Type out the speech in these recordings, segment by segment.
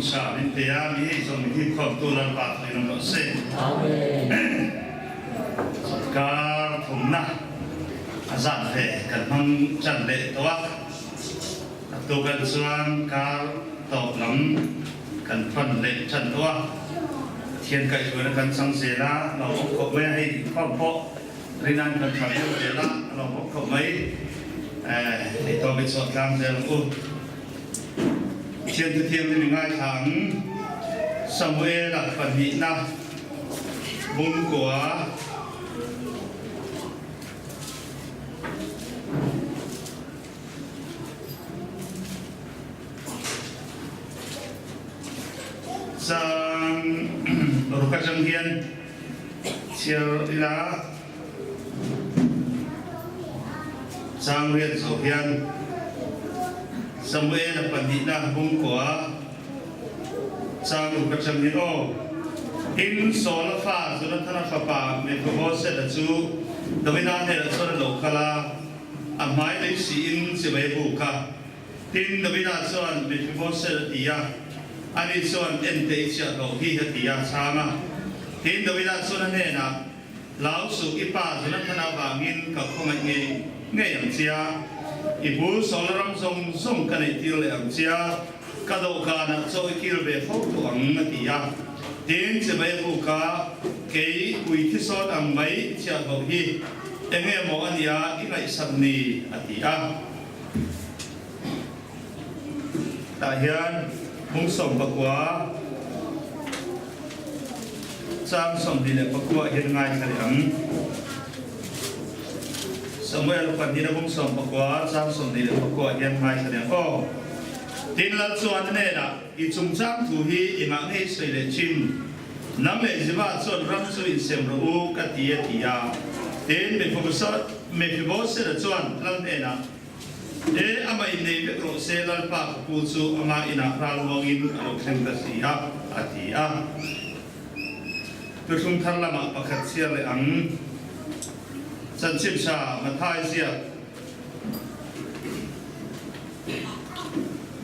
Hun tha min pe a, mi hei zawng min hipkhawmtu Lalpa thawhin awm rawh se. Kar thumna a zat ve kan hmang tan leh tawh a, a tukan chuan kar tawp lam kan pan leh tan tawh a, Pathian kaihhruaina kan chang zel a, lo awm khawp mai a, hei inkhawm pawh Rinan kan tha deuh zel a, a lo awm khawp mai. Hei tawp i chhuah tlang zel ang u. Thiante thianghlim i ngaithla ang. Samuela pahnihna bungkua. Chang ruk atang hian chhiar ila chang riat zawh hian Samuel-a pahnihna bungkua chang ruk atang hian aw Tin, Saul-a fa Jonathana fapa Mephibosheth-a chu Davida hnenah chuan a lo kal a, a hmai lei siin chibai a buk a. Tin, Davida chuan Mephibosheth a ti a, ani chuan, En teh i chhiah hlawh hi, a ti a, chhang a. Tin, Davida chuan a hnenah, Hlau suh, i pa Jonathan avangin ka khawngaih ngei ngei ang che a, i bul Saula ram zawng zawng ka neih tir leh ang che a, ka dawhkanah chaw i kil ve fo tawh ang, a ti a. Tin, chibai a buk a, Kei ui thisawn ang mai i chhiah hlawh hi enge maw a nia i ngaihsak ni? a ti a. Tah hian hmung 19 chang 29 hian ngaithla leh ang. Samuel pahnih na hmung 19 chang 29 hian ngaithla leh ang aw. Tin Lal chuan a hnenah, I chungchang thu hi i ngah ngei sawi leh thin. Nang leh Ziba chuan ram chu insem rawh u ka ti a ti a. Tin Mephibosheth-a chuan Lal hnenah, E, amah in nei vek rawh se, Lalpa ka pu chu ama inah ral muangin a lo thleng ta si a, a ti a. Thuthlung thar lamah pakhat chhiar leh ang. Chanchin tha Mathai ziak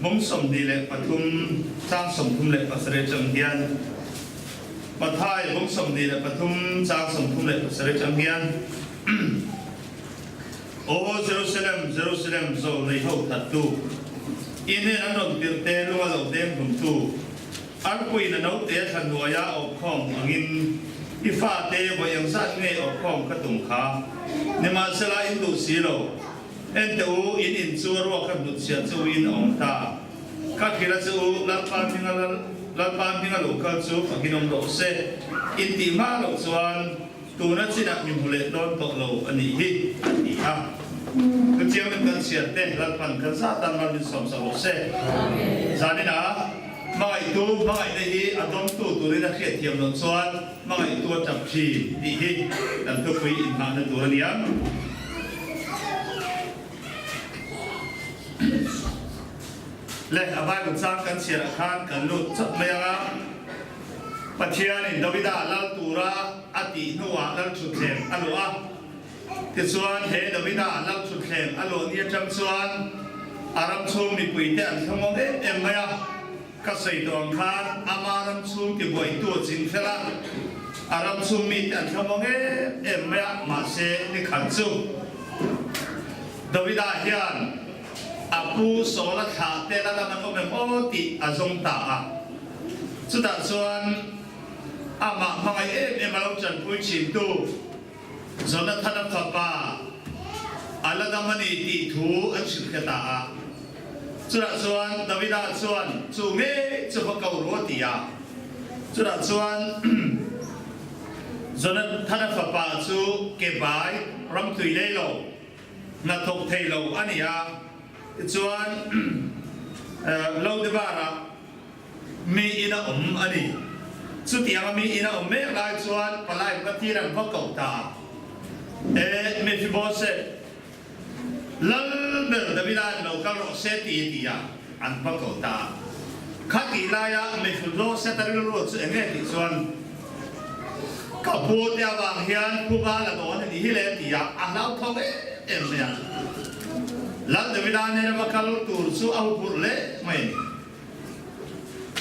mum 23 chang 37 atang hian Mathai mum 23 chang 37 atang hian Aw Jerusalem, Jerusalem, zo nei ho thattu, i hnen an rawn tirh te lunga lo deng hlumtu, arpuiin a naute a thla hnuaia awpkhawm angin i fate vawi engzat nge awpkhawm ka tum kha? Nimahsela in duh si lo. Ente u, in in chu a ruak a hnutchhiah chu in a awm ta. Ka thil a che u, Lalpa hminga Lalpa hminga lo kal chu fakin awm rawh se, in tih hma loh chuan, Tuna chinah mi hmu leh dawn tawh lo a nih hi, a ti a. Chutiangin kan chhiarte Lalpan kan zat tan mal min sawmsak rawh se. Zaninah hmangaihtu hmangaihna hi a dawngtu turin a hriatthiam loh chuan hmangaihtu a tap thin tih hi kan thupui inhahna tur a ni ang. Le a Bible chang kan chhiarah khan kan lut chawt mai ang a. Pathianin Davida lal tura a tih hnuah lalthutthleng a luah a. Tichuan, he Davida lalthutthleng a luah ni atang chuan a ram chhung mipuite an thlangawm em em mai a. Ka sawi tawh ang khan ama ram chhung tibuaitu a ching fel a, a ram chhung mite an thlangawm em em mai a. Mahse, ni khat chu Davida hian a pu Saula thlah te la lam an awm em aw tih a zawng ta a. Chutah chuan amah hmangaih em em a lo tanpui thintu Jonathana fapa a la dam a ni tih thu an hrilh hre ta a. Chutah chuan Davida chuan chu ngei chu va ko ru a ti a. Chutah chuan Jonathana fapa chu ke bai ram tui lei lo, hnathawk thei lo a ni a. Tichuan Lodebar-ah Mi in a awm a ni. Chutianga mi in a awm mek lai chuan palai va tir an va koh ta. E, Mephibosheth, lal ber Davida in lo kal rawh se ti a ti a, an va koh ta. Khatih laia Mephibosheth a rilru chu eng nge tih chuan, Ka pu te avang hian phuba la dawn a ni hi le ti a, a hlauthawng em em mai a. Lal Davida nena va kal tur chu a huphurh hle mai a ni.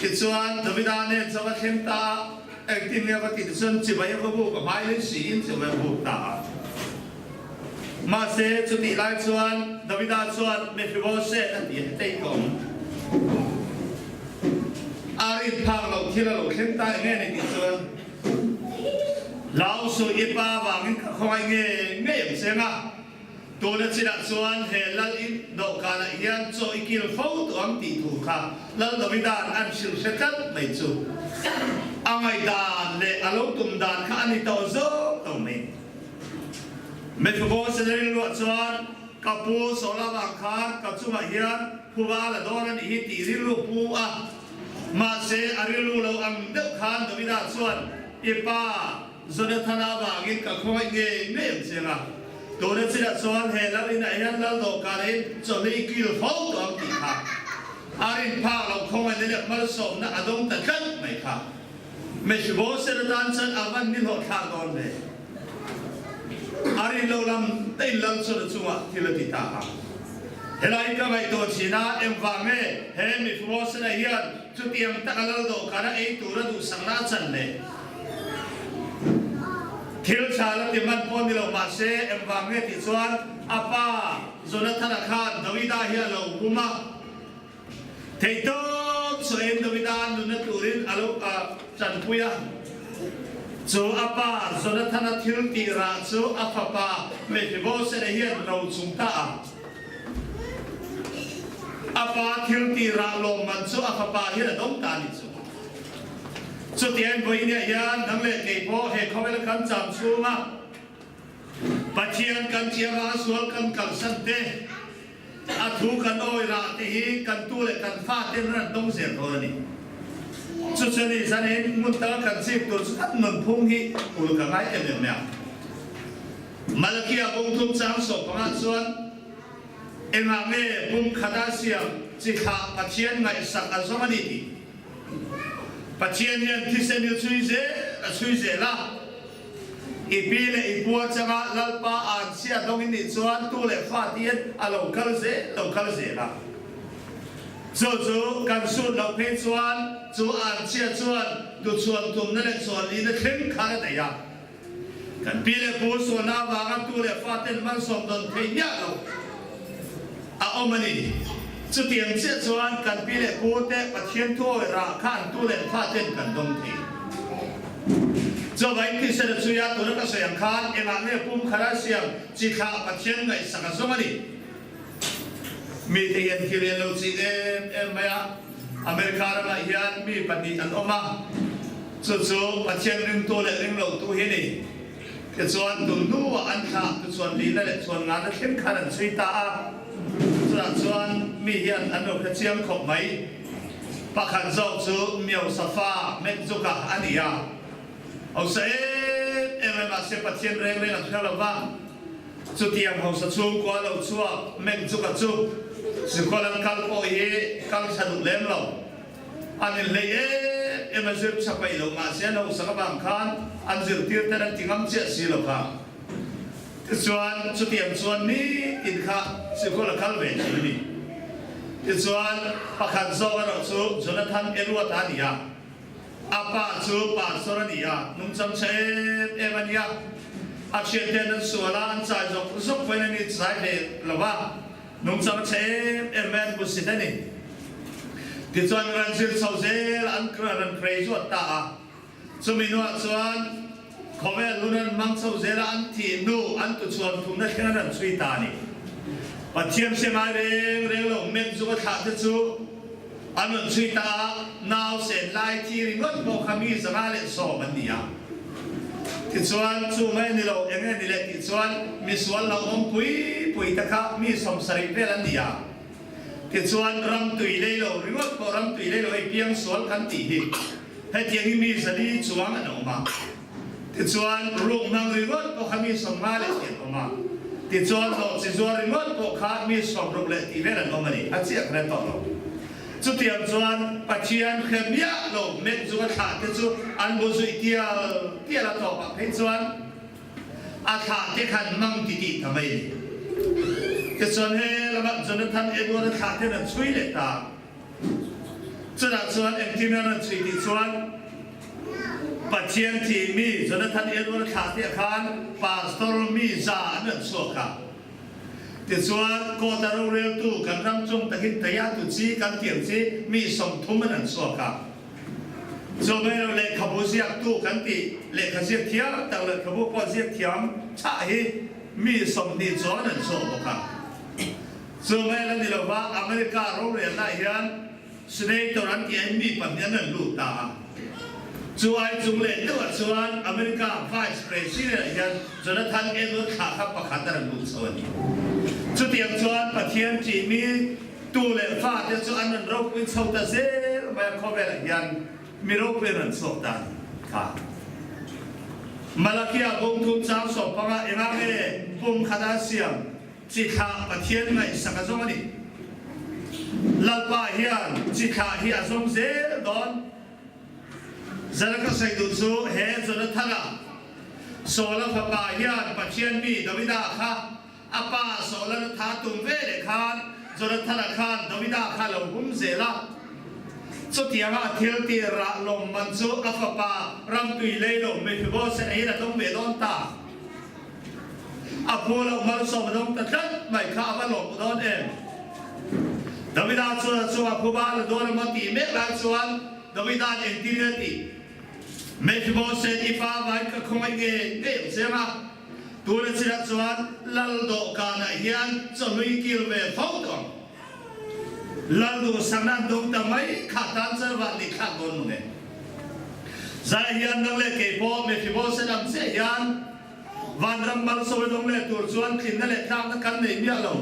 Tichuan, Davida nen chaw a thleng ta a, engtin nge va tih te chuan chibai a va buk a, hmai lei siin chibai a buk ta a. Mahse, chutih lai chuan Davida chuan Mephibosheth a ti a, hetei ka awm. A rin phak loh thil a lo thleng ta eng nge ni tih chuan Hlau suh i pa vangin ka khawngaih nge ngei ang che nga. Tuna chinah chuan he Lal in dawhkanah hian chaw i kil fo tawh ang tih thu kha Lal Davida'n an hrilh hre tlat mai chu a ngaihdan leh a lo tum dan kha a ni tawh zawk lo mai. Mephibosheth a rilruah chuan ka pu Saula vang khan ka chungah hian phuba la dawn a nih hi tih rilru pu a, mahse a rilru lo ang deuh khan Davida chuan i pa Jonathana avangin ka khawngaih ngei ngei ang chiang a, tuna chinah chuan he lal inah hian lal dawhkan in chawhni i kil fo tawh ang tih kha a rin phak loh khawngaihna leh malsawmna a dawng ta tlat mai kha. Mephibosheth atan chuan a van ni hlawh thlak dawn ve. A rin loh lam daih lal chuan a chungah thil a ti ta a. Helai ka ngaihtuah thin a, engvang nge he Mephibosheth-a hian chutiang taka lal dawhkan a ei tura duhsakna a chan le? Thil tha la ti hman pawh ni lo mahse engvang nge tih chuan a pa Jonathana khan Dawida hi a lo bum a, theihtawp sawiin Dawida nunna turin a lo tanpui a. Chu a pa Jonathana thil tih rah chu a fapa Mephibosheth-a hian ro chung ta a. A pa thil tih rah lawmman chu a fapa hian a dawng ta a nih chu. Chutiang vawinia hian nang leh kei pawh he khawvela kan cham chhunga Pathian kan chiang a sual kan kalsan te, a thu kan awi rah te hi kan tu leh kan fa ten ran dawng zel dawn a ni. Chu chu ni zanin hmun taka kan chik tur chu kan nunphung hi ul ka ngai em em mai a. Malakia bawngthum chang sawh pangah chuan engah nge pum khata siam chi thlah Pathian ngaihsak a zawng a ni tih Pathian hian thisen hi a chhui zel a chhui zel a, i pi leh i pu atanga Lalpa an chhiat dawng in nih chuan tu leh fa tiin a lo kal zel lo kal zel a. Chu chu kan sut loh phei chuan chu an chhiat chuan tuchhuan tumna leh chuanlihna thleng khan a nei a. Kan pi leh pu sualna avanga tu leh faten malsawm dawn thei miah lo a awm a ni. Chutiang chiah chuan kan pi leh pu te Pathian thuawi rah khan tu leh faten kan dawng thei. Chuvangin thisen a chhui a, tuna ka sawi ang khan engah nge pum khara siam chi thlah Pathian ngaihsak a zawng a ni. Mite hian thil hi an lo chih em em mai a, America ramah hian mi pahnih an awm a, chu chu Pathian ringtu leh ringlotu hi a ni. Tichuan tun hnuah an thlah tu chuan lihna leh chuan ngana thleng khan an chhui ta a, chutah chuan mi hian an lo hre chiang khawp mai. Pakhat zawk chu Miosafa Mekzuka a ni a, hausa em em mai mahse Pathian reng reng an hre lo va, Chutiang hausa chhungkua lo chhuak mek chu ka chu sikhawl an kal pawh hi kal tha duh lem lo. An inhlei em em a zir tha peih lo mahse an hausak avang khan an zirtir ten an ti ngam chiah si lo kha. Tichuan chutiang chuan nitin kha sikhawl a kal ve thin a ni. Tichuan pakhat zawk erawh chu Jonathan Edward-a a ni a. A pa chu pastor a ni a, nungchang tha em em a ni a. A thianten an sual a, an chai zawk zawk pawhin a ni chai ve lo va, nungchang tha em em mai an hmusit a ni. Tichuan ran zir chho zel a, an ran graduate ta a. Chumi hnuah chuan khawvel hun an hmang chho zel a, an thih hnu an tuchhuan thumna thleng an rawn chhui ta a ni. Pathian hre ngai reng reng lo mek zuk a thlah te chu An rawn chhui ta a, nau sen lai thi ringawt pawh kha mi 110 an ni a. Tichuan, chu mai a ni lo, eng nge ni leh tih chuan misual lo awm pui pui te kha mi 70 vel an ni a. Tichuan, ram tui lei lo ringawt pawh ram tui lei lo hei piang sual kan tih hi hetiang hi mi 4 chuang an awm a. Tichuan, ruk hmang ringawt pawh kha mi 50 leh tih an awm a. Tichuan, hlawh chi zuar ringawt pawh kha mi 60 leh tih vel an awm a ni. A chiah kha tawh lo. Chutiang chuan Pathian hre miah lo mek zunga thlah te chu an bu zui tial tial a tawpah phei chuan a thlah te khan mang ti tih ta mai a ni. Tichuan, he lamah Jonathan Edward-a thlah ten an chhui leh ta. Chutah chuan engtin an rawn chhui tih chuan Pathian thi mi Jonathan Edward thlah te khan Pastor mi za an rawn chhuak a. Tichuan court a roreltu kan ram chung takin taya tu chi kan tiang chi mi 30 an rawn chhuak a. Chu mai lo lehkhabu ziaktu kan tih lehkha ziak thiam tak lehkhabu pawh ziak thiam chhah hi mi 20 chuan an chhuak bawk a. Chu mai la ni lova America rorelna hian Senator an tih ahin mi pahnih an rawn lut ta a. Chu ai chung leh deuhah chuan America Vice President ah hian Jonathan Edward thla kha pakhat a rawn lut chho a ni. Chutiang chuan Pathian ṭihmi Tu leh fate chu an rawn ropui chho ta zel mai a, khawvelah hian mi ropui an rawn chhuak ta a ni kha. Malakia bung thum chang 15 enga nge pum khata siam chi thlah Pathian ngaihsak a zawng a ni. Lalpa hian chi thlah hi a zawng zel dawn. Zara ka sawi duh chu he Jonathana, Saula fapa hian Pathian mi Davida kha A pa Saula tha tum ve leh khan Jonathana khan Davida kha lo hum zel a. Chutianga a thil tih rah lawm man chu a fapa ramtui lei lo Mephibosheth hian a dawng ve dawn ta. A phu loh malsawm a dawng ta tlat mai kha a va lawm dawn em? Davida chuan a chungah phuba a la dawn emaw tih mek lai chuan Davida'n engtin nge a tih? Mephibosheth i pa vain ka khawngaih nge ngei ang che anga? Tuna chinah chuan Lal dawhkanah hian chawhlui kil ve fo tawh ang. Lal duhsakna an dawng ta mai kha tan chuan van nih thlak dawn mawng e. Zai hian nang leh kei pawh Mephibosheth ang chiah hian vanram malsawm a dawng leh tur chuan tlinna leh tlakna kan nei miah lo.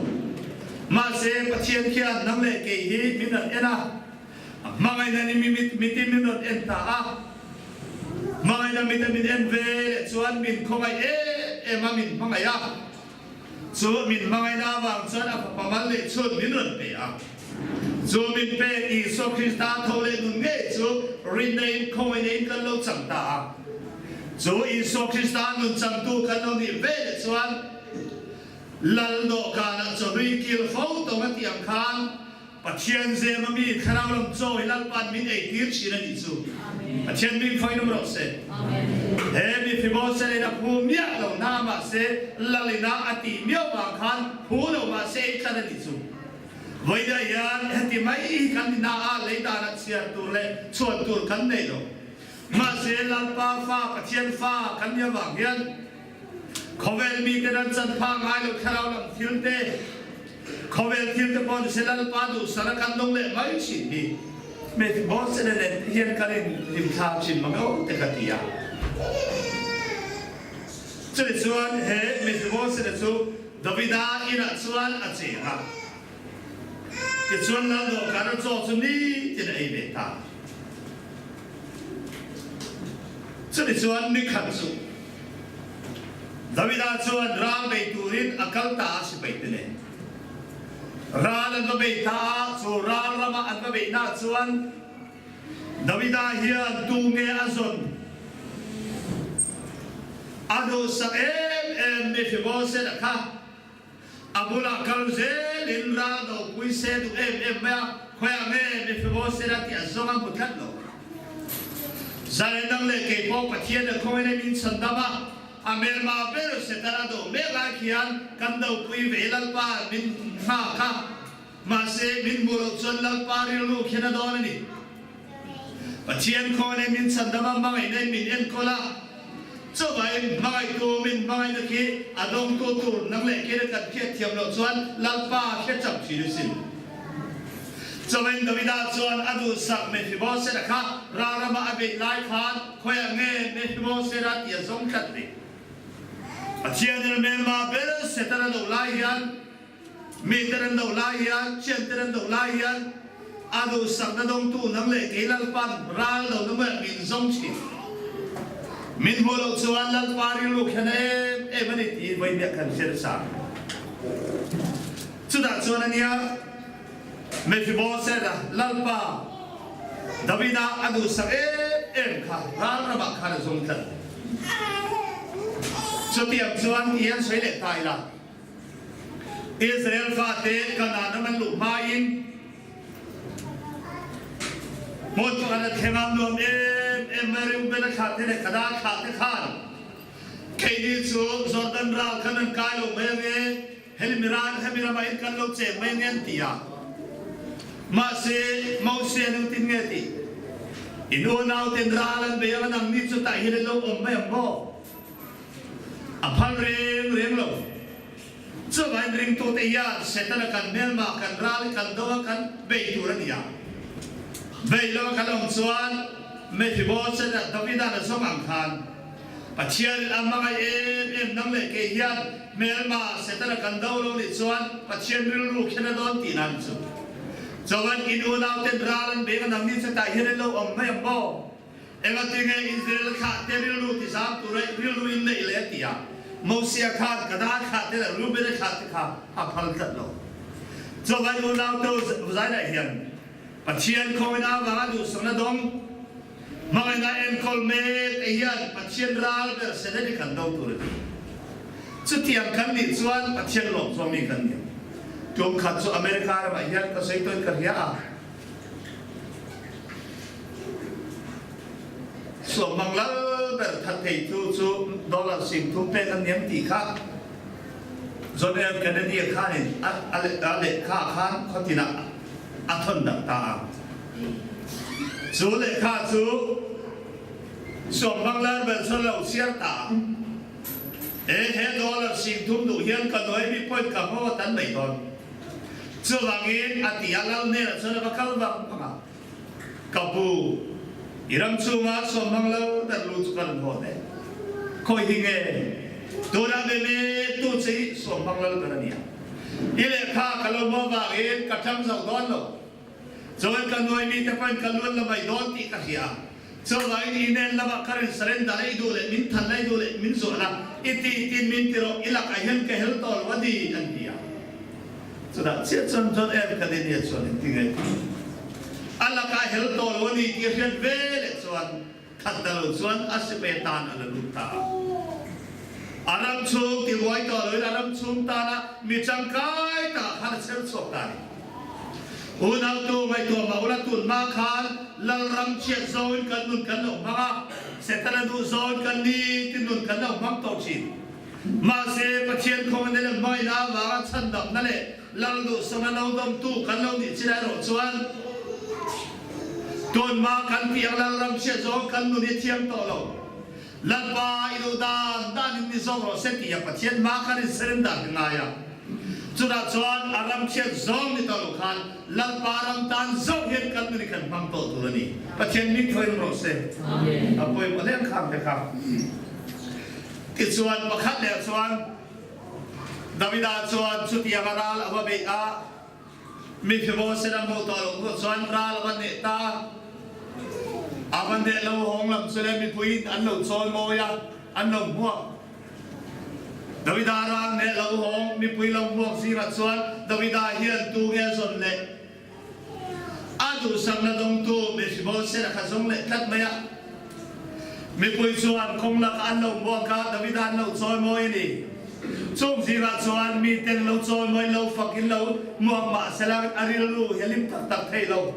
Mahse Pathian khian nang leh kei hi min rawn en a. Hmangaihna ni mi mitin min rawn en ta a, hmangaihna mite min en ve leh chuan min khawngaih em em a, min hmangaih a. Chu min hmangaihna avang chuan a fapa mal leh chhun min rawn pe a. Chu min pek Isua Krista tho leh nun ngei chu rinna in khawngaihna in kan lo chang ta a. Chu Isua Krista nun changtu kan lo nih ve leh chuan Lal dawhkanah chawhlui kil fo tawng a tih ang khan Pathian zem a mi thlarau lam chaw hi Lalpa'n min ei tir thin a nih chu. Pathian min khawi nawm rawh se. He Mephibosheth in a phu miah lo na mahse Lalina a tih miau vang khan phu lo mahse ei tlat a nih chu. Vawidah hian heti mai hi kan ni na a lei danah chhiar tur leh chhuan tur kan nei lo. Mahse Lalpa fa Pathian fa kan nih avang hian Khawvel miten an chan pha ngai lo thlarau lam thil te, khawvel thil te pawh nise Lalpa duhsana kan dawng leh mai thin hi Mephibosheth nen te hian kan in hlimthla thin mang o te ka ti a. Chumi chuan he Mephibosheth chu Davida inah chuan a cheng a, tichuan Lal dawhkan a chaw chu nitin a ei ve ta. Chumi chuan nikhat chu Davida chuan ral bei turin a kal ta a sipai te nen. Ral an va bei ta a, chu ral rama an va beihna chuan Davida hian tu nge a zawn a duhsak em em Mephibosheth a kha a bulah kal zelin ral dopui se duh em em mai a, khawiah nge Mephibosheth a tih a zawng a hmu tlat lo. Zalen dang leh kei pawh Pathian leh khawngaih in min chhan dam a, a hmelma ber Satan a do mek lai khian kan dopui ve Lalpa min nghak a, mahse min hmuh loh chuan Lalpa rilru khian a dawn a ni. Pathian khawngaih in min chhan dam a, hmangaihna in min enkawl a, chuvangin hmangaihtu min hmangaihna khi a dawngtu tur nang leh kei kan hriat thiam loh chuan Lalpa hre cham thin a sin. Chawin Davida chuan a duhsak Mephibosheth-a kha ral rama a beih lai khan khawiah nge Mephibosheth-a tih a zawng tlat ni? Pathianin a hmelma ber Satan a do lai hian, miten an do lai hian, thianten an do lai hian a duhsakna dawngtu nang leh kei Lalpan ral do na mawih min zawng thin. Min hmuh loh chuan Lalpa rilru khian em em a ni tih vawiin kan hriat a sang. Chutah chuan a nia, Mephibosheth-a lalpa Davida a duhsak em em kha ral ramah khan a zawng tlat. Chutiang chuan ti hian sawi leh ta ila, Israel fate Kanaan ram an luh hmain. Hmun pakhat a thleng ah nuam em em mai Reuben a thlah te leh Gada a thlah te khan keini chu Jordan ral khan an kai lo mai ange, hemi ral hemi ramah hin kan lo cheng mai ange an ti a. Mahse Moses an engtin nge tih? In unau ten ral an bei anga nangni chu tah hian an lo awm mai ang maw? A phal reng reng lo. Chuvangin ringtute hian Setana kan hmelma, kan ral i kan do a kan bei tur a ni a. Bei lo a kan awm chuan Mephibosheth-a Davida'n a zawng ang khan Pathianin a hmangaih em em nang leh kei hian hmelma Setana kan do lo nih chuan Pathian rilru khen a dawn tihna a ni chu. Chuvangin in unauten ral an beng a nangni chu tah hian an lo awm mai ang maw? Engatinge Israel thlah te rilru tizam tura rilru in neih leh tia Mosia khan Gada thlah te leh Rubena thlah te kha a phal tlat lo. Chawlai unau te zainah hian Pathian khawngin avanga duhsakna dawng hmangaihna enkawl mek te hian Pathian ral ber Senate kan do tur a ti. Chutiang kan nih chuan Pathian lawmzawm mi kan ni ang. Tum khat chu America ramah hian ka sawi tawhin ka hria a. Suamhmang lal ber that theitu chu dollar 30,000 pek an niam tih kha John F. Kennedy-a khanin a lehkha khan khawtinah a thawn darh ta a. Chu lehkha chu suamhmang lal ber chuan a lo chhiar ta a. E he dollar 30,000 duh hian ka nuai mi point ka hmaw a tan mai dawn. Chuvangin a ti a, lal hnenah chuan a va kal vang vang a, Ka pu, i ram chhungah sawmhmang lo ber lu chu ka rawn haw teh. Khawi hi nge tunah be mek tu che hi sawmhmang lal ber a nia. I lehkha ka lo hmuh avangin ka ṭang zo dawn lo. Chuan ka nuai mite pawhin ka luan la mai dawn tih ka hria. Chuvangin i nen lamah ka rin surrender a i duh leh min than la i duh leh min zuah la, i tih tin min ti rawh, i lakah hian ka hel tawh lo a ni, an ti a. Chutah chiah chuan John F. Kennedy-a chuan engtin nge ti? A lakah hel tawh lo a ni tih a hriat ve leh chuan that ta lo chuan a sipai tan a la lut ta a. A ram chhung tibuai tawh loin a ram chhung tana mi tangkai takah khan a chher chhuak ta a ni. Unautu ngaihtuah mah ula tun hma khan Lalram chhiat zawngin kan nun kan lo hmang a, Setana duh zawngin kan ni ti nun kan lo hmang tawh thin. Mahse, Pathian khawngin leh hmaina avanga chhandamna leh Lal duhsakna lo dawmtu kan lo nih chin erawh chuan tun hma kan tih ang Lalram chhiat zawngin kan nun hi thiam tawh lo. Lalpa i duh dan dan in ni zawk rawh se tih a Pathian hma khan in surrender ka ngai a. Chutah chuan a ram chhiat zawng ni tawh lo khan Lalpa ram tan zawk hian kan nun hi kan hmang tawh tur a ni. Pathian min thaw in rawh se. A pawimawh hle ang khang te kha. Tichuan pakhat leh chuan Davida chuan chutiang a ral a va beih a, Mi Mephibosheth a hmuh tawh loh hnuah chuan ral a va hneh ta. A va hneh lo hawng lam chu le mipuiin an lo chawi mawi a, an lo hmuak. Davida ral hneh lo hawng mipui lo hmuak zingah chuan Davida hian tu nge zawn leh a duhsakna dawngtu Mephibosheth a kha zawng leh tlat mai a. Mipui chuan kawng lakah an lo hmuak a, Davida an lo chawi mawi a ni. Chung zingah chuan miten lo chawi mawi lo fakin lo hmuak mah sela a rilru hi a lim tak tak thei lo.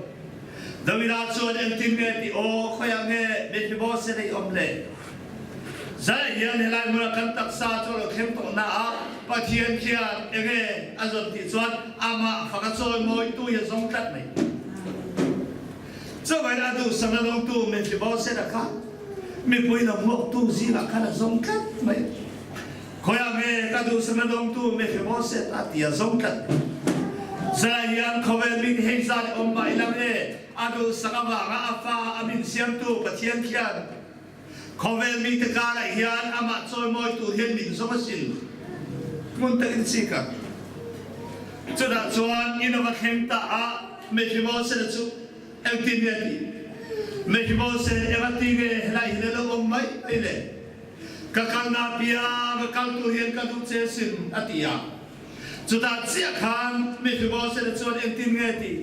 Davida chuan engtin nge tih aw, khawiah nge Mephibosheth a i awm le? Zai hian helai hmuna kan taksa chu a lo thleng tawh na a, Pathian khian enge a zawn tih chuan amah fak a chawi mawitu hi a zawng tlat mai. Chuvangin a duhsakna dawngtu Mephibosheth a kha mipui lo hmuaktu zingah khan a zawng tlat mai. Khawiah nge ka duhsakna dawngtu Mephibosheth a ti a zawng tlat mai. Zai hian khawvel min hei zat i awm mah ila nge a duhsak avanga a fa a min siamtu Pathian khian khawvel mite karah hian amah chawimawi tur hian min zawng asin. Hmun takin chik a. Chutah chuan in ava thleng ta a, Mephibosheth-a chu engtin nge a tih? Mephibosheth, eng a ti nge helai hi le lo awm mai mai le? Ka kalna piang ka kal tur hian ka duh che sin, a ti a. Chutah chiah khan Mephibosheth-a chuan engtin nge a tih?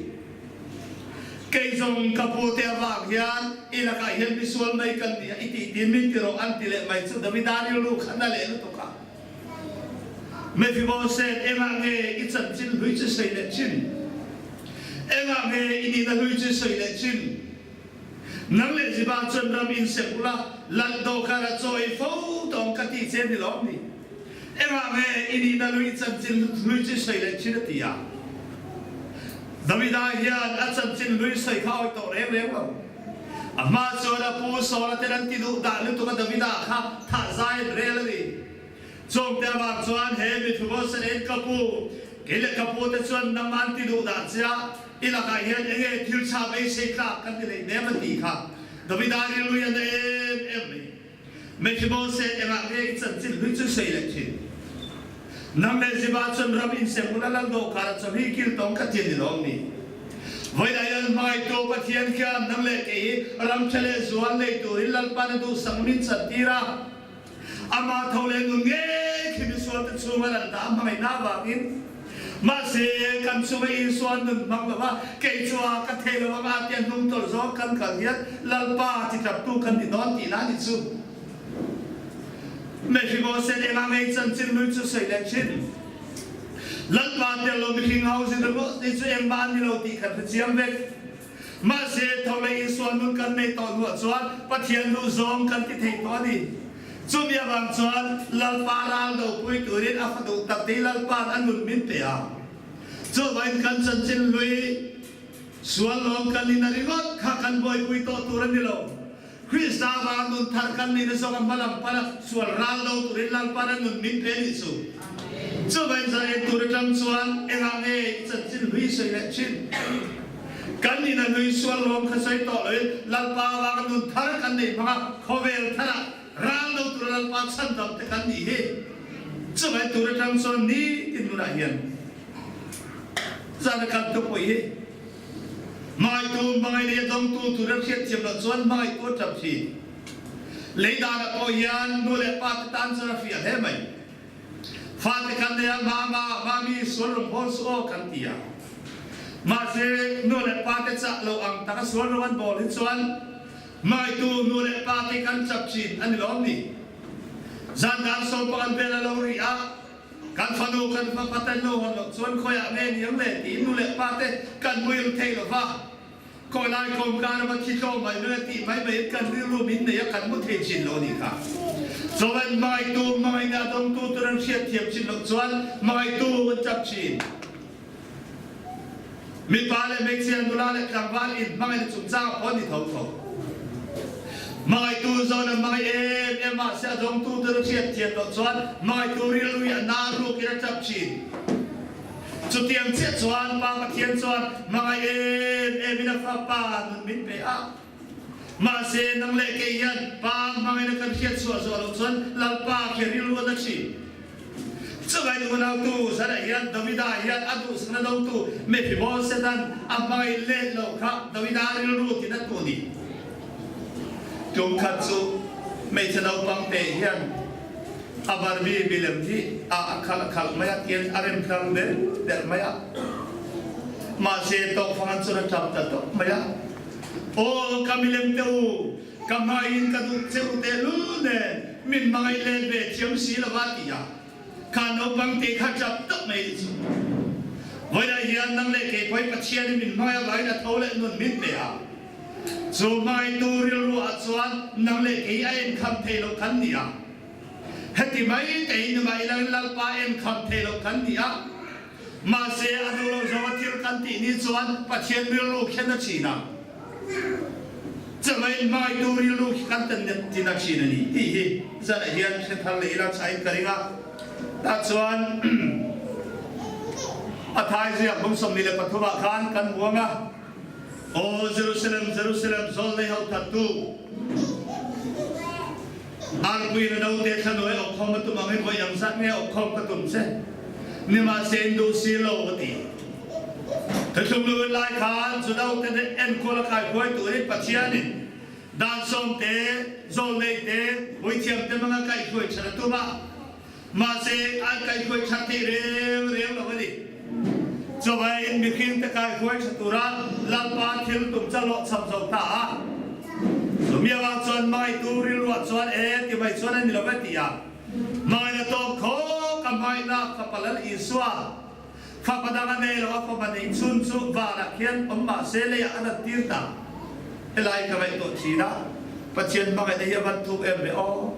Kei zawng ka pu te avang hian i lakah hian misual mai kan ni a, i tih tin min ti rawh an ti leh mai chu Davida rilru khan a leh lutuk a. Mephibosheth, engah nge i chanchin hlui chu sawi leh thin? Engah nge i nihna hlui chu sawi leh thin? Nang leh Ziba chuan ram in sem ula, lal dawhkara chaw ei fo tawng ka tih che ni lawm ni? Engah nge i nihna lui chanchin hlui chu i sawi leh thin a ti a. Davida hian a chanchin hlui sawi kha a awih tawh reng reng lo. A hma chuan a pu Saula ten an ti duh dah lutuk a Davida kha thah zai an rel a ni. Chawngte avang chuan he Mephibosheth en ka pu, kei leh ka pu te chuan nang an ti duh dah che a, i lakah hian enge thil tha beisei tlak kan ti leh nem a tih kha Davida rilru hian a em em mai. Mephibosheth engah nge i chanchin hlui chu sawi leh thin? Nang leh Ziba chuan ram insem huna lal dawhkar a chawlhi kil tawng ka ti a ni lawm ni? Vawilah hian hmangaihtu Pathian khian nang leh kei hi ram tha leh zual nei turin Lalpan a duhsak min chantir a. Amah tho leh nun ngei khi misualte chhunga lan dah hmangaihna avangin mahse kan chunga Isua nun hmang lova kei chu a ka thei lo anga tia hnung tawlh zawng kan kal hian Lalpa titaptu kan ni dawn tihna a ni chu. Mephibosheth engah ngei chanchin lui chu sawi leh thin. Lalpa tel lo mihring ho zin ringawt ni chu engmah an ni lo tih kan hrechiang vek. Mahse, tho leh Isua nun kan nei tawh hnuah chuan Pathian duh zawng kan ti thei tawh a ni. Chumi avang chuan Lalpa ral do pui turin a fa duh tak te hi Lalpa'n a nun min pe a. Chuvangin kan chanchin hlui sual lawm kan nihna ringawt kha kan buaipui tawh tur a ni lo. Krista vang nun thar kan nihna zawng a hmalam pana sual ral do turin Lalpa'n a nun min pe a nih chu. Chuvangin zan en tur atang chuan engah nge i chanchin hlui sawi leh thin? Kan nihna hlui sual lawm kha sawi tawh loin Lalpa vanga nun thar kan neih hmanga khawvel tharah ral do tura Lalpa chhandam te kan nih hi. Chuvangin tur atang chuan nitin nunah hian zan a kan thupui hi. Hmangaihtu, hmangaih leh a dawngtu tur a hriatthiam loh chuan hmangaihtu a ṭap thin. Lei danah pawh hian nu leh pa te tan chuan a hria hle mai. Fate kan nei a, mama, mami, sual rawng bawl suh aw kan ti a. Mahse, nu leh pa te chah lo ang taka sual rawng an bawl hi chuan hmangaihtu nu leh pa te kan ṭap thin a ni lawm ni? Zan dar sawmpakhat vel a lo ri a. Kan fanu kan fapa ten lo hawn loh chuan khawiah nge ni ang le tiin nu leh pa te kan muil thei lo va. Khawi lai kawmkar ava thi tlawm mai mai a tih mai mai in kan rilru min nei a kan mu thei chin lo a nih kha. Chawlh hmangaihtu hmangaihna a dawngtu tur an hriat thiam chin loh chuan hmangaihtu an tap thin. Mipa leh hmeichhia, nula leh tlangval in hmangaihna chungchang a pawh ni tho tho. Hmangaihtu zawn a hmangaih em em mahse a dawngtu tur a hriat thiam loh chuan hmangaihtu rilru hi a nar rukin a tap thin. Chutiang chiah chuan Pa Pathian chuan hmangaih em em in a Fapa nun min pe a. Mahse nang leh kei hian Pa hmangaihna kan hriat chhuah zawh loh chuan Lalpa khi rilru a na thin. Chuvai unautu zanah hian Davida hian a duhsakna dotu Mephibosheth-a'n a hmangaih let loh kha Davida rilru tin a tu ni. Tum khat chu hmeichhe naupang te hian a Barbie milem hi a a khalh khalh mai a tian a rem tlang der der mai a. Mahse tawkfang an chuan a tap ta tawp mai a. Aw ka milem te u, Ka hmaiin ka duh che u tehlul nen min hmangaih let ve thiam si lo a ti a, kha naupang te kha tap tap mai ni chu. Vawilah hian nang leh kei pawhin Pathianin min hmangaih avangin a tho leh nun min pe a, chu hmangaihtu rilru ah chuan nang leh kei a enkham thei loh kan ni a. Heti mai tein ni mah ilangin Lalpa enkham thei loh kan ni a, mahse a duh lo zawnga thil kan tih ni chuan Pathian rilru khen a thin a. Chamain hmangaihtu rilru khi kan tan net tin a thin a ni tih hi zanah hian hre thar leh ila thain ka ring a. Tah chuan a thai ziak bung 23 ah khan kan hmu ang a, Aw Jerusalem, Jerusalem, zawl nei ho thattu, arpui na note thlanuai awkkhawm a tum ang hi vawi ang zat nge awkkhawm ka tum che, nimahse in duh si lo a ti. Thuthlung luin lai khan Judaute enkawl a kaihruai turin Pathianin dan sawm te, zawlnei te, puithiam te hmanga kaihhruai that a tum a. Mahse, an kaihhruai that thei reng reng lo a ni. Chuvaiin mihringte kaihruai tha tura Lalpa thil tum cha hlawhchham zo ta a. Chumi avang chuan hmangaihtu rilruah chuan e ti mai chuan a ni lo ve ti a. Hmangaihna tawp khawk a hmangaihna Fapa Lal Isua Fapa dang a nei lo, a fapa neih chhun chu vanah khian awm mah se leiah a rat tir ta. Helai ka ngaihtuah thin a, Pathian hmangaihna hi a van thuk em ve aw.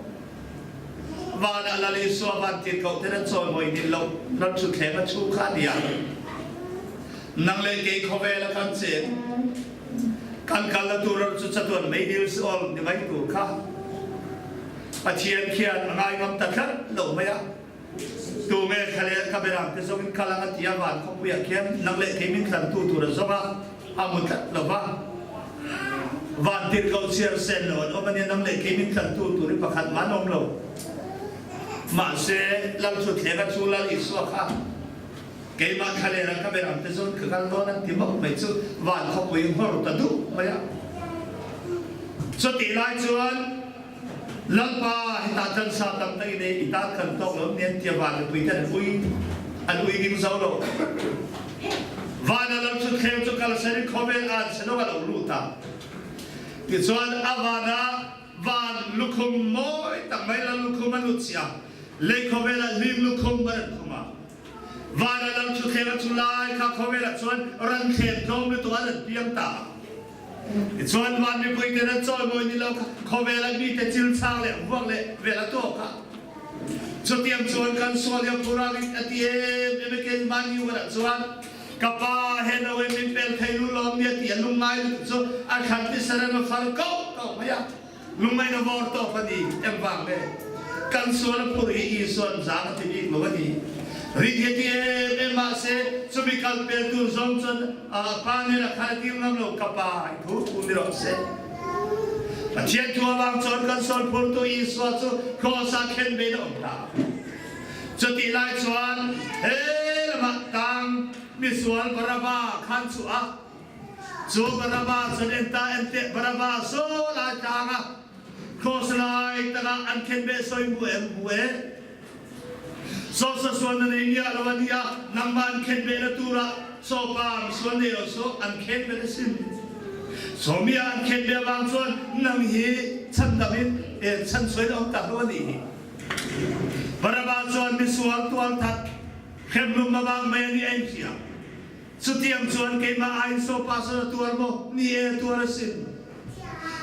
Vanah Lal Isua van tirhkoh ten an chawimawi nin loh ram thutthleng a chhu kha a nia. Nang leh kei khawvela kan cheng kan kalna tur ram chu chatuan meidil awl ni mai tur kha Pathian khian a ngaingam ta tlat lo mai a. Tunge thla leh ka berang te zawngin kal ang a ti a, van khawpuiah khian nang leh kei min tlantu tur a zawng a, a mu tlat lo va. Van tirhkoh chhiar sen lo an awm a nia, nang leh kei min tlantu tur hi pakhat mah an awm lo. Mahse, Lal Thutthleng a chu Lal Isua kha keimah thla leh rang ka berang te zawngin ka kal dawn an ti mawp mai chu van khawpui nghawr ta duh mai a. Chutih lai chuan. Lalpa, hetah tan sa tam tak in ei, i tan kan tawk lo nen tia van mipui ten an ui, an ui ding zo lo. Van a lo chut thleng chu kalsan in khawvel an che lo a lo lut a. Tichuan a van ah van lukhum mawi tak mai lal lukhum a lut chiah a, lei khawvel ah hlim lukhum a rawn khum a. Van a lo chut thleng a chu lai kha khawvel ah chuan ran thlem tlawm lutuk a rawn piang ta a. Tichuan van mipui ten an chawimawi ni lo kha khawvela mite chil chang leh vuak leh vel a tuak a. Chutiang chuan kan sual hi a phur a rit a ti em em e keimah ni hunah chuan ka pa he no in min pel thei lu lawm nia tih a lungngai lutuk chu a thlan ti saran a far koh koh mai a. Lungngaih na vawr tawk a ni em vang le? Kan sual a phur hi Isua'n zang a ti bik lo a ni. Rit hi a ti em em mahse chumi kal pel tur zawng chuan a pa nen a khan a tir ngam lo, ka pa i thu thu ni rawh se. Pathian thu avang chuan kan sual phurtu Isua chu Kraws ah khen vein a awm ta. Chutih lai chuan he lamah tang misual Baraba khan chu a Cu Barabba cun en ta en teh Barabba saw lai tlang ah cross lai tangah an khenbeh soi mu em mu e. Saw sa sual na nei nia lo ani a nangmah an khenbeh na tur ah saw pa mi sual nei lo saw an khenbeh na sim. Saw mi ah an khenbeh avang chuan nang hi chandam in e chan suai na om tak lo ani hi. Barabba chuan misual tualthat hremlum avang mai ani a in hria. Chutiang chuan keimah aiin saw pasal a tuar maw? Ni e, a tuar asin.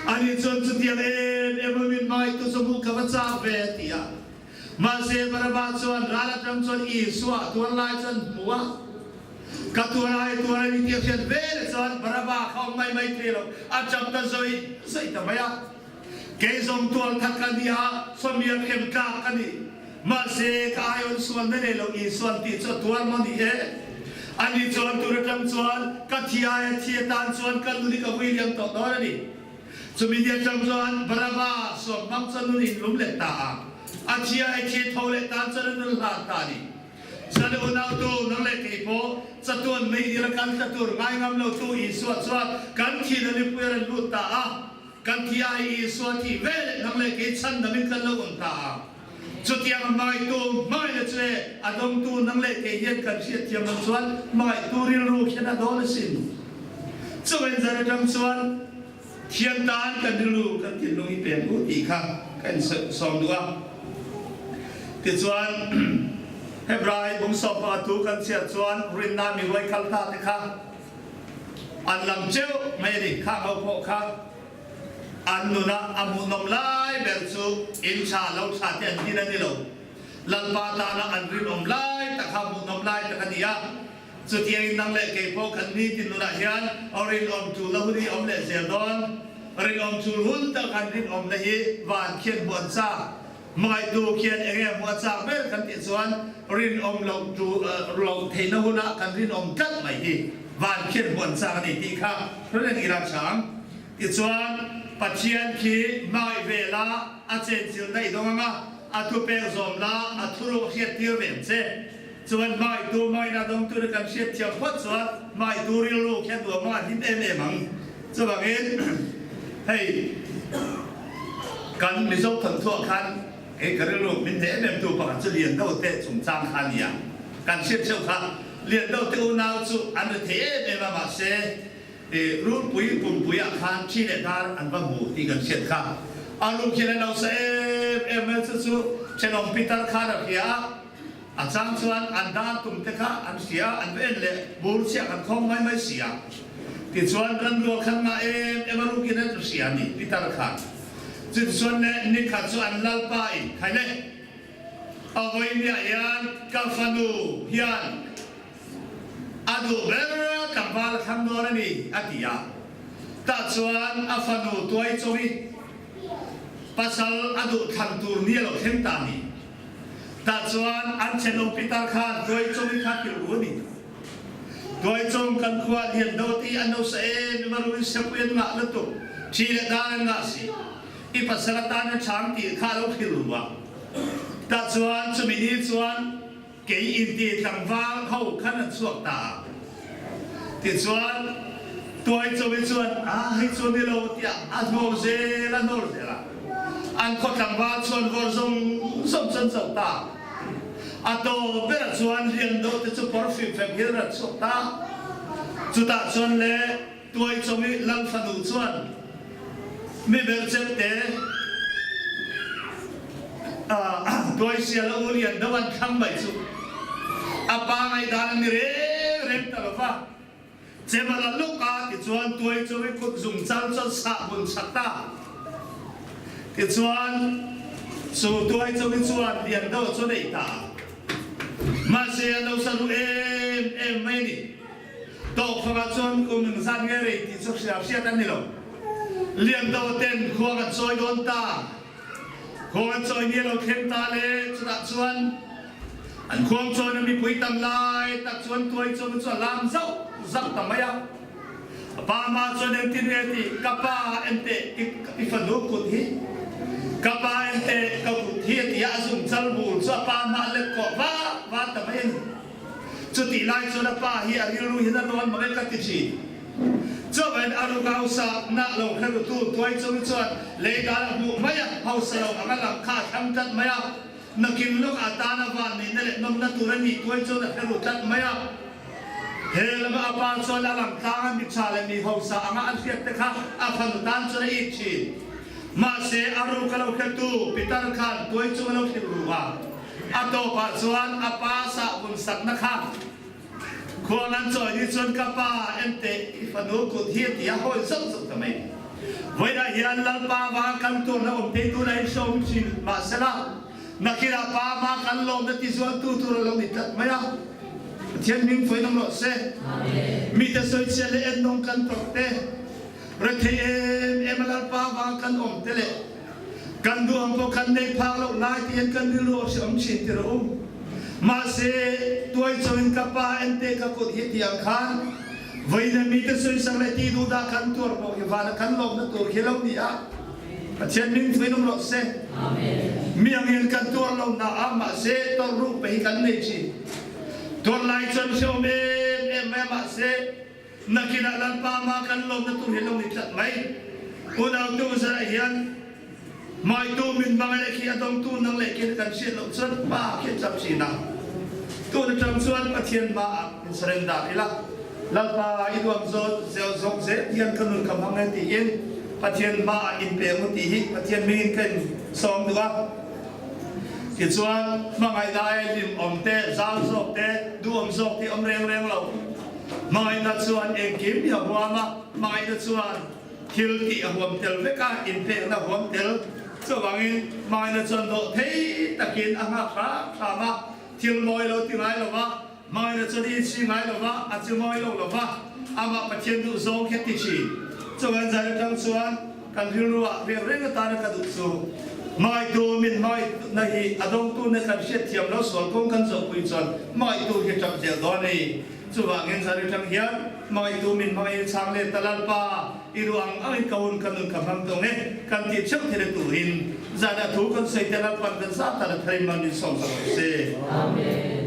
Ani chuan chutiang em em a min hmangaihtu chu hmuh ka va chak ve, a ti a. Mahse, Baraba chuan ral atang chuan Isua a tuar lai chuan hmu a. Ka tuar ai tuar a ni tih a hriat ve leh chuan Baraba kha awm mai mai thei lo, a chap ta zawih zawih ta mai a. Kei zawng tualthat ka ni a, sawmia hrem tlak ka ni. Mahse, ka aiawn sual na nei lo Isuan tih chu a tuar maw ni e? Ani chuan tur atang chuan ka thi aia thi atan chuan ka nun hi ka vui liam tawh dawn a ni. Chumi ni atang chuan Baraba suam hmang chuan nun in lum leh ta a, a thi aia thi tho leh tan chuan a nun hlan ta a ni. Zan unautu, nang leh kei pawh chatuan mei dil a kal tla tur ngai ngam lo tu Isua chuan kan thihna mipui a rawn lut ta a. Kan thi ai Isua thih ve leh nang leh kei chhandam in kan lo awm ta a. Chutiang a hmangaihtu hmangaihna chu e a dawngtu nang leh kei hian kan hriatthiam loh chuan hmangaihtu rilru khian a dawn asin. Chuveng zan atang chuan thian tan kan rilru kan thinlung hi peng u tih kha ka in sawm duh a. Tichuan Hebrai bung sawmpa thu kan chhiar chuan rinna mi ruai kal ta te kha An lam teuh mai a ni. Khang ho pawh kha an nuna a hmuhnawm lai ber chu in tha lo tha te an tin a ni lo. Lalpa tana an rinawm lai tak kha hmuhnawm lai tak a ni a. Chutiangin nang leh kei pawh kan nitin nunah hian rinawm tul na hun hi awm leh zel dawn. Rinawm tul hun tak an rinawmna hi van khian hmuh an chak. Hmangaihtu khian eng nge hmuh a chak ber kan tih chuan rinawm loh tu loh theihna hunah kan rinawm tlat mai hi van khian hmuh an chak a ni tih kha hre reng ila chang. Tichuan Pathian khi hmangaih ve la, a chenchilhna i dawng ang a, a thupek zawm la, a thuruk hriat tir ve ang che. Chuan hmangaihtu hmangaihna dawngtu te kan hriat thiam phawt chuan hmangaihtu rilru khian nuam a hlim em em ang. Chuvangin hei kan Mizo thawnthuah khan kei ka rilru min hneh em em tu pakhat chu Liando te chungchang kha a ni a. Kan hriat theuh kha Liando te unau chu an ri thei em em a mahse Rulpui pumpuiah khan thi leh dar an va hmu tih kan hriat kha. A ruk hian a lo sa em em mai chu chu thenawm pitar khan a hria a. A chang chuan an dan tum te kha an hria, an va en leh bur chiah kan khawm mai mai si a. Tichuan ranrual khan ngah em em a rukin an hria a ni, Pitar khan. Chutichuan le nikhat chu an Lalpa in, Khai le, a vawinia hian ka fanu hian a duh ber tlangval a thlang dawn a ni, a ti a. Tah chuan a fanu tuai chawi pasal a duh thlan tur ni a lo thleng ta a ni. Tah chuan an thenawm pitar khan tuai chawi kha hrilh ru a ni. Tuai chawng kan khua lian do ti an lo sa em em a ruin sepui an ngah lutuk thi le dar an ngah si. I pasal atan a chang tih kha a lo hrilh ru a. Tah chuan chumi ni chuan kei inti tlangval ho khan an chhuak ta a. Tichuan Tuai chawi chuan a hei chu ni lo tiah a hnawr zel a hnawr zel a. An khaw tlangval chuan vawr zawng zawng chu an cho ta. A tawp berah chuan rian deuh te chu kawr fim fem hian rat chhuak ta. Chutah chuan le tuai chawmi Lal fanu chuan mi ber chet te tuai sial a u lian deuh an thlang mai chu a pa ngaihdan a ni reng reng ta lo va. Chemala lawk a tichuan tuai chawi kut zung chal chuan sah hun chak ta. Tichuan chu tuai chawi chuan lian deuh chu nei ta. Mahse a lo sa ru em em mai a ni. Tawkfangah chuan kum engzat nge rei tih chu hria hriat an ni lo. Lian deuh ten khua kan chawi dawn ta. Khuang an chawi ni a lo thleng ta le, chutah chuan an khuang chawina mipui tam lai tak chuan tuai chawmi chu a lam zauh zauh ta mai a. A pa hma chuan engtin nge tih, Ka pa enteh i fanu kut hi, ka pa enteh ka kut hi a ti a, a zung chal bur chu a pa hma a let kawh vak vak ta mai a ni. Chutih lai chuan a pa hi a rilru hian a nawn mang e ka ti thin. Chuvain a ruk hausa nah lo hre rutu tuai chung chuan lei dan a hmuh mai a, hausa lo ang a lang kha a thlang tlat mai a. Nakin lawk a tan a van neihna leh nawmna tur a nih tuai chuan a hre ru tlat mai a. He lama a pa chuan a lang tlang a, mitha leh mi hausa anga an hriat te kha a fanu tan chuan a it thin. Mahse a ruk a lo hretu Pitar khan tuai chung a lo hrilh ru a, a tawpah chuan a pa sahvun sakna kha Khuang an chawi ni chuan ka pa enteh i fanu kut hi a ti a hawi zauh zauh ta mai. Vawiinah hian Lalpa vanga kan tuarna awm thei tuna hi hreawm thin mahsela nakinah pa ma kan lawmna tizualtu tur a lo ni tlat mai a. Pathian hming fawiin awm rawh se. Mite sawichhiat leh ennawm kan tawrh te, rethei em em a Lalpa vanga kan awm te leh Kan duh ang pawh kan nei phak loh lai tiin kan rilru a hreawm thin ti rawh u. Mahse, tuai chawin ka pa ente ka kut hi tiang khan vawiin a mite sawisak leh tih duh dah kan tuar pawh hi vana kan lawmna tur khi lo ni a. Pathian min fuin awm rawh se. Mi angin kan tuar lo na a, mahse tawrh ruh pe hi kan nei thin. Tuar lai chuan hreawm em em mai a, mahse, Nakinah Lalpa mah kan lawmna tur hi lo ni tlat mai. Unau tu zarah hian hmaitu min hmangaih leh khi a dawngtu nang leh khi kan hriat loh chuan pa khi a chap thin a. Tun atang chuan Pathian hma ah in surrender ila, Lalpa i nuam zawt zel zawk zel hian ka nun ka hmang e tiin Pathian hma ah in pe ang u tih hi Pathian hmingin ka in sawm duh a. Tichuan hmangaihna ai hlimawm te, zau zawk te, duhawm zawk te awm reng reng lo. Hmangaihna chuan engkim hi a huam a, hmangaihna chuan thil tih a huam tel vek a, inpekna a huam tel. Chuvangin hmangaihna chuan dawh thei takin a nghak hram hram a, thil mawi lo ti ngai lo va, hmangaihna chuan i inchhi ngai lo va, a chi mawi lo lo va, amah Pathian duh zawng khet ti thin. Chuvangin zan atang chuan kan rilruah reng reng atana ka duh chu hmangaihtu min hmangaihna hi a dawngtu nen kan hriatthiam lo sual kawng kan zawhpui chuan hmangaihtu hi tap zel dawn a ni. Chuvangin zan atang hian hmangaihtu min hmangaihin chhang let ta Lalpa, i duh ang angin ka hun ka nun ka hmang tawng e, kan tih theuh thei turin zanah thu kan sawi te Lalpan kan zat tan a tharin mal min sawm sak rawh se. Amen.